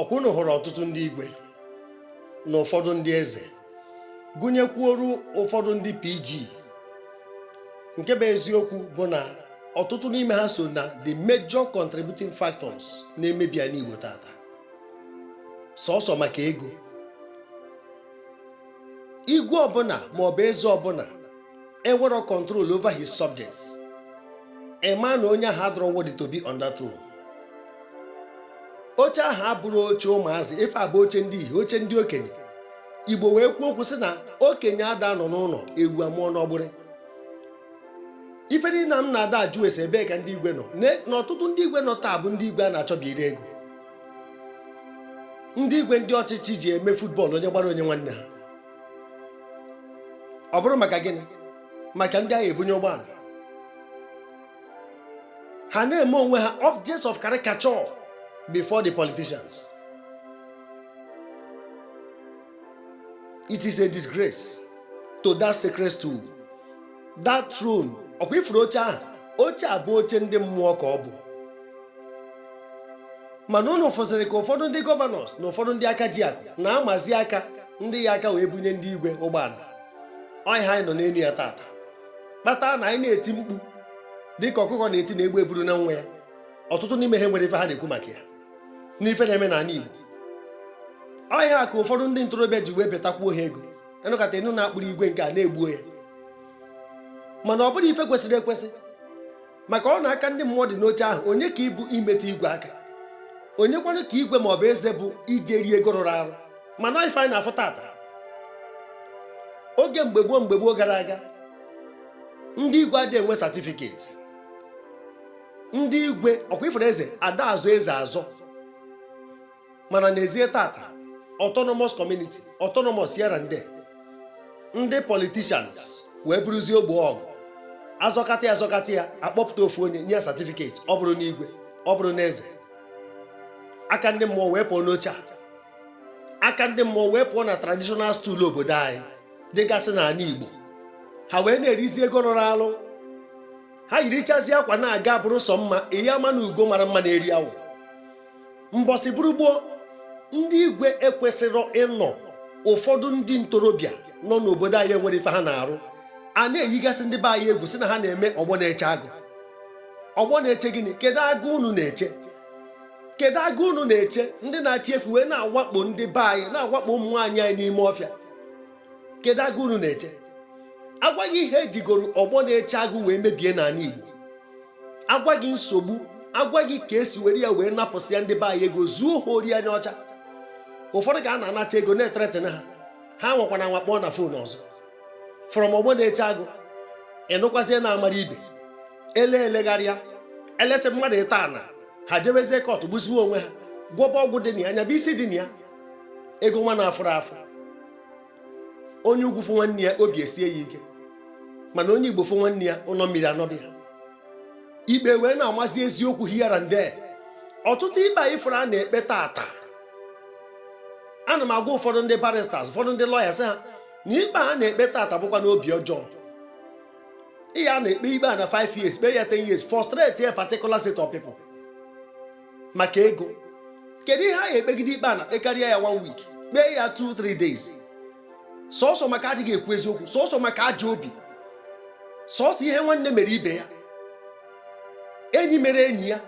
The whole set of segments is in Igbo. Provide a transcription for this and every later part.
Ọkwa unu hụrụ ọtụtụ ndị igwe na ụfọdụ ndị eze, gụnyekwuoru ụfọdụ ndị PG. Nke bụ eziokwu bụ na ọtụtụ n'ime ha so na the major contributing factors na-emebi ala Igbo tata, sọsọ maka ego. Igwe ọbụla maọbụ eze ọbụla enwerọ control over his subjects, ị ma na onye ahụ adịrọ worthy to be on that throne. Oche ahụ abụrọ oche ụmụazị, ife a bụ oche ndị ihe, oche ndị okenye. Igbo wee kwuo okwu sị na okenye ada anọ n'ụlọ, ewu amụọ n'ọgbụrị. Ife niile m na-ada ajụ ese, ebee ka ndị igwe nọ? Na ọtụtụ ndị igwe nọ taa bụ ndị igwe a na-achọbi ire ego, ndị igwe ndị ọchịchị ji eme football, onye gbara onye nwanne ha. Ọ bụrụ maka gịnị? Maka ndị agha ebunye ụgbọala ha na-eme onwe ha objects of caricature before the politicians. It is a disgrace to that sacred stool, that throne. Ọkwa ifuru oche ahụ, oche a bụ oche ndị mmụọ ka ọ bụ. Mana unu fụziri ka ụfọdụ ndị governors na ụfọdụ ndị aka ji akụ na-amazi aka ndị ya aka wee bunye ndị igwe ụgbọala. Ọ ihe anyị nọ n'elu ya tata kpata na anyị na-eti mkpu dịka ọkụkọ na-eti na egbe eburu na nwa ya. Ọtụtụ n'ime ha enwerọ ife ha na-ekwu maka ya n'ife na-eme n'ala Igbo. Ọ ihe a ka ụfọdụ ndị ntorobịa ji wee betakwuo ha ego, ịnụkata ịnụ na-akpụrụ igwe nke a na-egbuo ya. Mana ọ bụrọ ife kwesịrị ekwesị, maka ọ na aka ndị mmụọ dị n'oche ahụ. Onye ka ịbụ imetụ igwe aka? Onye kwanụ ka igwe ma ọ bụ eze bụ ije rie ego rụrụ arụ? Mana ife anyị na-afụ tata, oge mgbe gboo, mgbe gboo gara aga, ndị igwe adịghị enwe certificate. Ndị igwe, ọkwa ifuru eze, ada azọ eze azọ. Mana n'ezie tata, autonomous community, autonomous here and there, ndị politicians wee buruzie ogbo ọgụ, azọkata ya, azọkata ya, akpọpụta ofu onye, nye ya certificate, ọ bụrụ n'igwe, ọ bụrụ n'eze. Aka ndị mmụọ wee pụọ n'oche a, aka ndị mmụọ wee pụọ na traditional stool obodo anyị dịgasị n'ala Igbo. Ha wee na-erizi ego rụrụ arụ. Ha yirichazi akwa na-aga, bụrụ sọ mma ịya ama na ugo mara mma na-eri awụ. Mbọsị bụrụ gboo, ndị igwe ekwesịrọ ịnọ. Ụfọdụ ndị ntorobịa nọ n'obodo anyị enwerọ ife ha na-arụ, a na-eyigasị ndị be anyị egwu sị na ha na-eme ọgbọ na-eche agụ. Ọgbọ na-eche gịnị? Kedu agụ unu na-eche? Kedu agụ unu na-eche? Ndị na-achị efi wee na-awakpo ndị be anyị, na-awakpo ụmụ nwaanyị anyị n'ime ọfịa. Kedu agụ unu na-eche? Agwaghị ihe ejigoro ọgbọ na-eche agụ wee mebie n'ala Igbo. Agwaghị nsogbu, agwaghị ka esi were ya wee napụsịa ndị be anyị ego, zuo ha ori anya ọcha. Ụfọdụ ka a na-anacha ego, na-ethreaten ha, ha nwakwana anwa kpọọ na phone ọzọ. From ọgbọ na-eche agụ, ịnụkwazie na amara ibe ele elegharịa elesị mmadụ ịta ana, ha jebezie court, gbusiwe onwe ha, gwọba ọgwụ dị na ya, anya bụ isi dị na ya, ego nwa na-afụrụ afụ. Onye ugwu fụ nwanne ya, obi esie ya ike, mana onye Igbo fụ nwanne ya, ụlọ mmiri anọbịa. Ikpe wee na-amazi eziokwu here and there. Ọtụtụ ikpe anyị fụrụ a na-ekpe tata, ana m agwa ụfọdụ ndị barristers, ụfọdụ ndị lawyers ha na ikpe a na-ekpe tata bụkwa n'obi ọjọọ. Ihe a na-ekpe ikpe a na 5 years, kpee ya 10 years, frustrate a particular set of people maka ego. Kedu ihe a ga-ekpegide ikpe a na kpekarịa ya 1 week, kpee ya 2 3 days, sọsọ maka adịghị ekwu eziokwu, sọsọ maka ajọ obi, sọsọ ihe nwanne mere ibe ya, enyi mere enyi ya?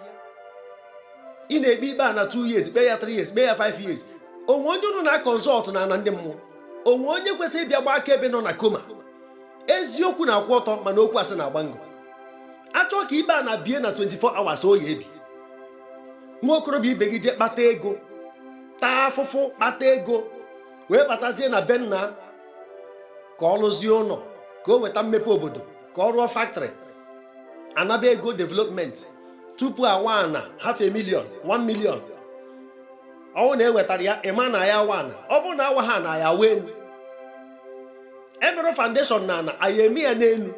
Ị na-ekpe ikpe a na 2 years, kpee ya 3 years, kpee ya 5 years. Onwe onye unu na-aconsult na ana ndị mmụọ? Onwe onye kwesịrị ịbịa gba aka ebe nọ na coma? Eziokwu na-akwụ ọtọ, mana okwu asị na-agba ngọ. Achọọ ka ikpe a na-abie na 24 hours, o ya ebi. Nwa okorobịa ibe gị jee kpata ego, taa afụfụ kpata ego, wee batazie na be nna ka ọ lụzie ụlọ, ka o weta mmepe obodo, ka ọ rụọ factory, anaba ego development tupu awa ana half a million, 1 million. Ọnwụ na ewetara ya, ịma na ya awa ana. Ọ bụrụ na awa ha na ya awa enu, emere foundation na ana, anyị eme ya n'elu,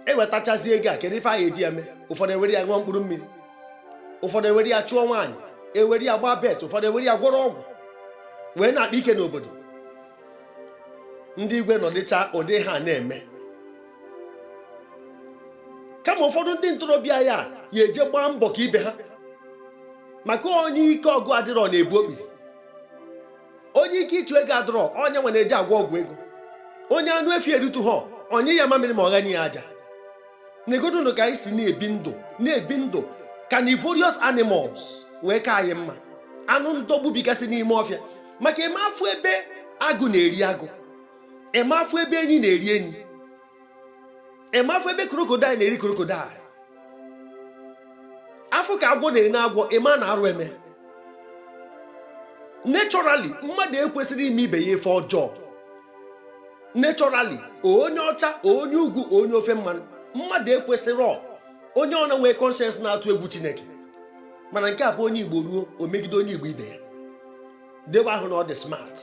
ewetachazie ego a, kedu ife anyị eji ya mee? Ụfọdụ ewere ya ṅụọ mkpụrụ mmiri, ụfọdụ ewere ya chụọ nwaanyị, ewere ya gbaa bet, ụfọdụ ewere ya gwọrọ ọgwụ wee na-akpa ike n'obodo. Ndị igwe nọdịcha ụdị ha na-eme, kama ụfọdụ ndị ntorobịa ya ya eje gbaa mbọ ka ibe ha. Maka onye ike ọgụ adịrọ na-ebu okpiri, onye ike ịchụ ego adịrọ, onye nwe na-eji agwọ ọgwụ ego. Onye anụ efi erutu ha, onye ya mamịrị ma ọ ghanye ya aja. Negodunu ka anyị si na-ebi ndụ, na-ebi ndụ carnivorous animals wee ka anyị mma anụ ndọgbu bigasị n'ime ọfịa. Maka eme afụ ebe agụ na-eri agụ, eme afụ ebe enyi na-eri enyi, eme afụ ebe crocodile na-eri crocodile, afụ ka agwọ na-eri agwọ, ịma na arụ eme. Naturally, mmadụ ekwesịrị ime ibe ya ife ọjọọ. Naturally, onye ọcha, onye ugwu, onye ofe mmanụ, mmadụ ekwesịrị, onye ọ na-nwee conscience na-atụ egwu Chineke. Mana nke a bụ onye Igbo ruo, o megide onye Igbo ibe ya, dewe ahụ na ọ dị smart.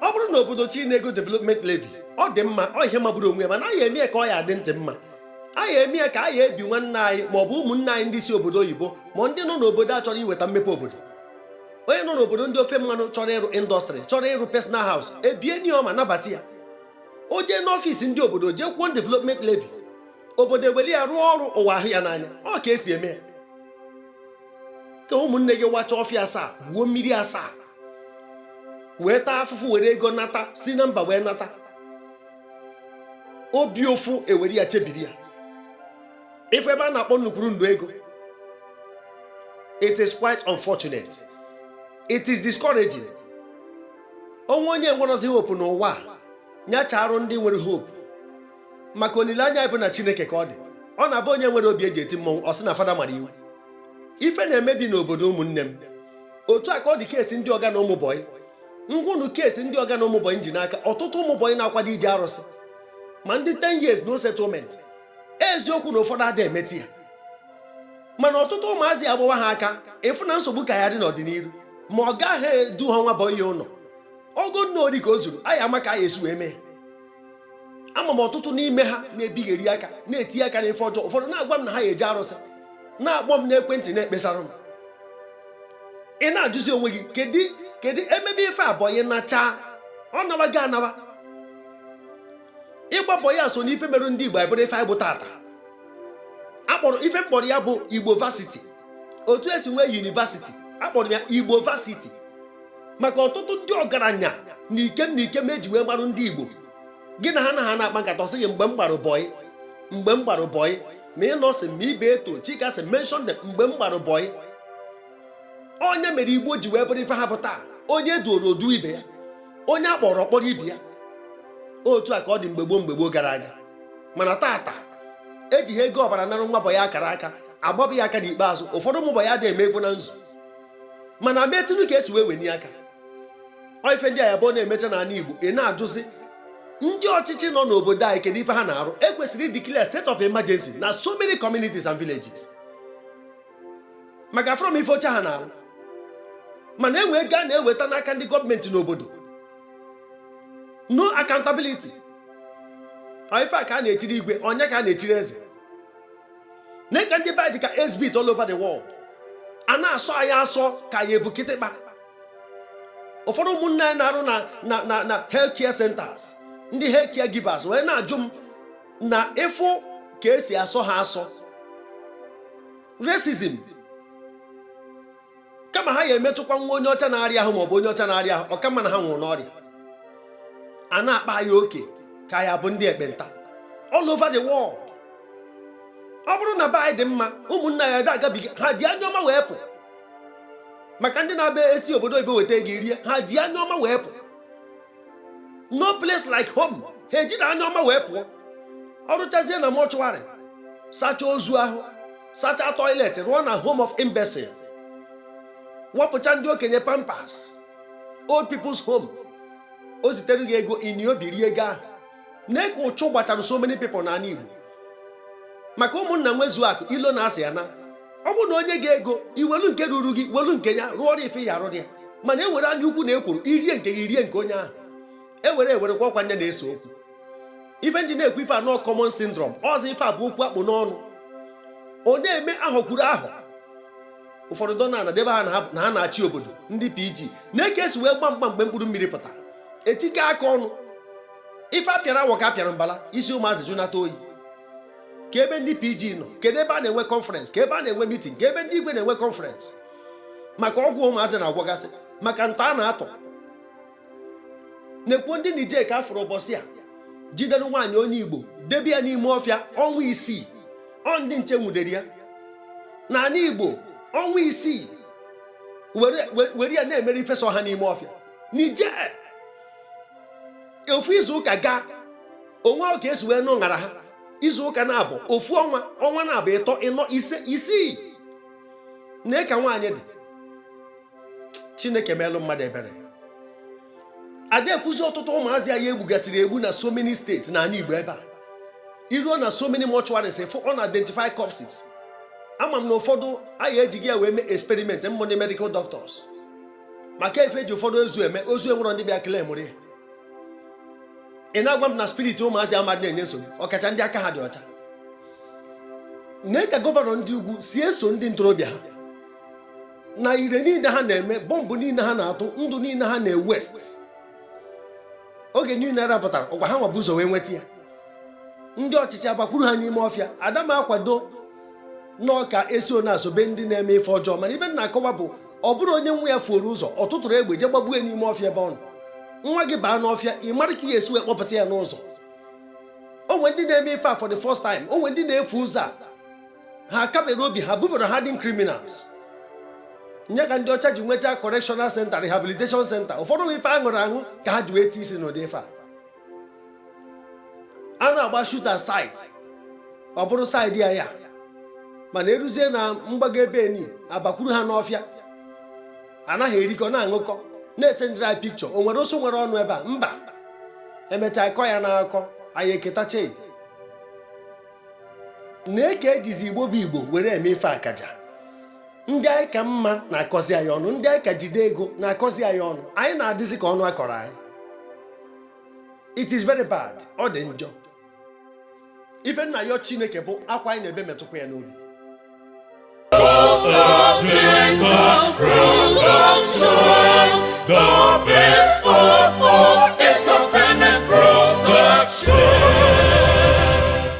Ọ bụrụ na obodo chi na-ego development levy, ọ dị mma, ọ ihe magburu onwe ya. Mana anyị eme ya ka ọ ya adị ntị mma, anyị eme ya ka anyị ebi nwanne anyị ma ọ bụ ụmụnne anyị ndị si obodo oyibo, ma ndị nọ n'obodo a chọrọ iweta mmepe obodo. Onye nọ n'obodo ndị ofe mmanụ chọrọ ịrụ industry, chọrọ ịrụ personal house, ebie nye ma nabata ya. O jee n'office ndị obodo, jee kwuo development levy, obodo eweli ya rụọ ọrụ, ụwa ahụ ya n'anya. Ọ ka esi eme ya ka ụmụnne gị wacha ọfịa asaa, gwuo mmiri asaa, wee taa afụfụ, were ego nata si na mba wee nata, obi ụfụ ewere ya chebiri ya ife ebe a na-akpọ nnukwuru ndụ ego. It is quite unfortunate, it is discouraging. Onwe onye nwerozi hope n'ụwa a, nyacharụ ndị nwere hope, maka olileanya bụ na Chineke ka ọ dị. Ọ na-abụ onye nwere obi eji eti mmọnwụ, ọ sị na fada mara iwu. Ife na-emebi n'obodo, ụmụnne m, otu a ka ọ dị. Case ndị ọga na ụmụ boy ngwụnụ, case ndị ọga na ụmụ boy ji n'aka. Ọtụtụ ụmụ boy na-akwado ije arụsị, ma ndị 10 years no settlement. Eziokwu na ụfọdụ ada emeti ya, mana ọtụtụ ụmụazị agbawa ha aka ịfụ na nsogbu ka ya dị n'ọdịnihu, ma ọ gaghị edu ha nwa boy ụlọ ogo nna ori ka o zuru anyị ama ka anyị esi wee mee. Ama m ọtụtụ n'ime ha na-ebigheri aka, na-etinye aka n'ife ọjọọ. Ụfọdụ na-agwa m na ha eji arụsị, na-akpọ m n'ekwentị, na-ekpesara m. Ị na-ajụzi onwe gị, kedu kedu emebe ife a? Boy nachaa, ọ nawa gị anawa ịgba boy a so n'ife mere ndị Igbo ebụrụ ife anyị bụ tata. Akpọrọ ife mkpọrọ ya bụ Igbo Varsity. Otu esi nwee university, akpọrọ ya Igbo Varsity, maka ọtụtụ ndị ọgaranya na ikem na ikem eji wee gbarụ ndị Igbo. Gị na ha na ha na-akpa nkata, ọsị gị, "Mgbe m gbara boy, mgbe m gbara boy," ma ị nọsị ma ibe eto chika sị mention them, "Mgbe m gbara boy." Onye mere Igbo ji wee bụrụ ife ha bụ taa? Onye duoro odu ibe ya, onye akpọrọ ọkpọrọ ibe ya. Otu a ka ọ dị mgbe gboo, mgbe gboo gara aga. Mana tata, eji ha ego ọbara nara nwa boy akara aka, agbabụ ya aka. N'ikpeazụ, ụfọdụ ụmụ boy adịghị eme egwu na nzu, mana metinu ka esi wee weni aka. Ọ ife ndị a ya bụ na-emecha n'ala Igbo. Ị na-ajụzi ndị ọchịchị nọ n'obodo anyị, kedu ife ha na-arụ? Ekwesịrị ideclare state of emergency na so many communities and villages, maka from ife oche ha na-arụ. Mana enwe ego a na-eweta n'aka ndị gọọmenti n'obodo, no accountability. Ọ ife a ka a na-etiri igwe, onye ka a na-etiri eze? Na ka ndị be anyị dị ka exhibit all over the world. A na-asọ anyị asọ ka anyị ebu kịtịkpa. Ụfọdụ ụmụnne anyị na-arụ na health care centers, ndị health care givers, wee na-ajụ m na ịfụ ka esi asọ ha asọ, racism. Kama ha ya emetụkwa nwa onye ọcha na-arịa ahụ maọbụ onye ọcha na-arịa ahụ, ọka mma na ha nwụrụ n'ọrịa. A na-akpa ya oke ka ya bụ ndị ekpenta all over the world. Ọ bụrụ na be anyị dị mma, ụmụnna ya ada agabiga. Ha ji anya ọma wee pụ, maka ndị na-abịa esi obodo oyibo weta ego rie. Ha ji anya ọma wee pụ. No place like home. Ha ejiri anya ọma wee pụọ. Ọrụchazie na mortuary, sachaa ozu ahụ, sachaa toilet, rụọ na home of imbecile, wapụcha ndị okenye pampers, old people's home. O zitere gị ego ini obi rie ego ahụ. Na ka ụchụ gbachara so many people n'ala Igbo, maka ụmụnna nwezuo akụ ilo na-asị ya na ọ bụrụ na onye gị ego, iwelu nke ruru gị, welu nke ya rụọ ọrụ ife ya arụ ya. Mana ewere anya ukwu na ekwuru irie nke gị, rie nke onye ahụ, ewere ewerekwa ọkwa nye na-ese okwu. Ife nji na-ekwu ife anọ, common syndrome ọzọ. Ife a bụ okwu akpụ n'ọnụ. Ọ na-eme ahọkwuru ahọ. Ụfọdụ dọ na debe ha na ha na-achị obodo. Ndị PG na-eke esi wee gba mgba mgbe mkpụrụ mmiri pụta, etikọ aka ọnụ. Ife apịara awọ ka apịara mbala isi ụmụazị jụnata oyi. Ka ebe ndị PG nọ? Kedu ebe a na-enwe conference? Ka ebe a na-enwe meeting? Ka ebe ndị igwe na-enwe conference maka ọgwụ ụmụazị na-agwọgasị, maka ntọ a na-atọ? Na-ekwuo ndị Niger ka afụrụ ụbọchị a jidere nwaanyị onye Igbo, debe ya n'ime ọfịa ọnwa 6. Ọ ndị nche nwudere ya n'ala Igbo ọnwa 6, were ya na-emere ifesa ọha n'ime ọfịa Niger. Ofu izu ụka gaa, onwe ọ ka esi wee nụ ṅara ha izu ụka na-abụ, ofu ọnwa, ọnwa na-abụ, 3, 4, 5, 6. Nee ka nwaanyị dị. Chineke meelụ mmadụ ebere. Ada ekwuzi ọtụtụ ụmụazị anyị egbugasịrị egbu na so many states n'ala Igbo ebe a. Iruo na so many mortuaries, fụ unidentified corpses. Ama m na ụfọdụ anyị ejighị ya wee mee experiment mmụ ndị medical doctors, maka efe eji ụfọdụ ozu eme ozu enwero ndị bịa claim ya. Ị na-agwa m na spirit ụmụazị amadị na-enye nsogbu, ọkacha ndị aka ha dị ọcha. Nee ka governor ndị ugwu si eso ndị ntorobịa ha na ire niile ha na-eme, bọmbụ niile ha na-atụ, ndụ niile ha na-ewaste. Oge niile pụtara ọgwa ha nwa bụ ụzọ wee nweta ya. Ndị ọchịchị abakwuru ha n'ime ọfịa. Ada m akwado n'ọka esi one asobe ndị na-eme ife ọjọọ, mana ife m na-akọwa bụ, ọ bụrụ onye nwa ya fuoro ụzọ, ọ tụtụrụ egbe jee gbagbuo ya n'ime ọfịa ebe ọ nọ. Nwa gị baa n'ọfịa, ị mara ka ị ga-esi wee kpọpụta ya n'ụzọ. O nwere ndị na-eme ife a for the first time. O nwere ndị na-efu ụzọ a, ha akabere obi ha bubere hardened criminals nye ka ndị ọcha ji nwechaa correctional center, rehabilitation center. Ụfọdụ bụ ife aṅụrụ aṅụ ka ha ji wee tie isi n'ụdị ife a. A na-agba shooter site, ọ bụrụ side ya ya, mana eruzie na mgbago ebe eni abakwuru ha n'ọfịa, anaghị erikọ na-aṅụkọ, na-ese ndị anyị pikchọ. O nwere ụsụ nwere ọnụ ebe a? Mba. Emechaa kọ ya n'akọ anyị eketacha na-eke. Ejizi Igbo bụ Igbo were eme ife akaja. Ndị anyị ka mma na-akọzi anyị ọnụ, ndị anyị ka jide ego na-akọzi anyị ọnụ. Anyị na-adịzi ka ọnụ akọrọ anyị. It is very bad. Ọ dị njọ. Ife nna ya, Chineke bụ akwa anyị na-ebe, metụkwa ya n'obi. Gods of Jacob, root of joy, the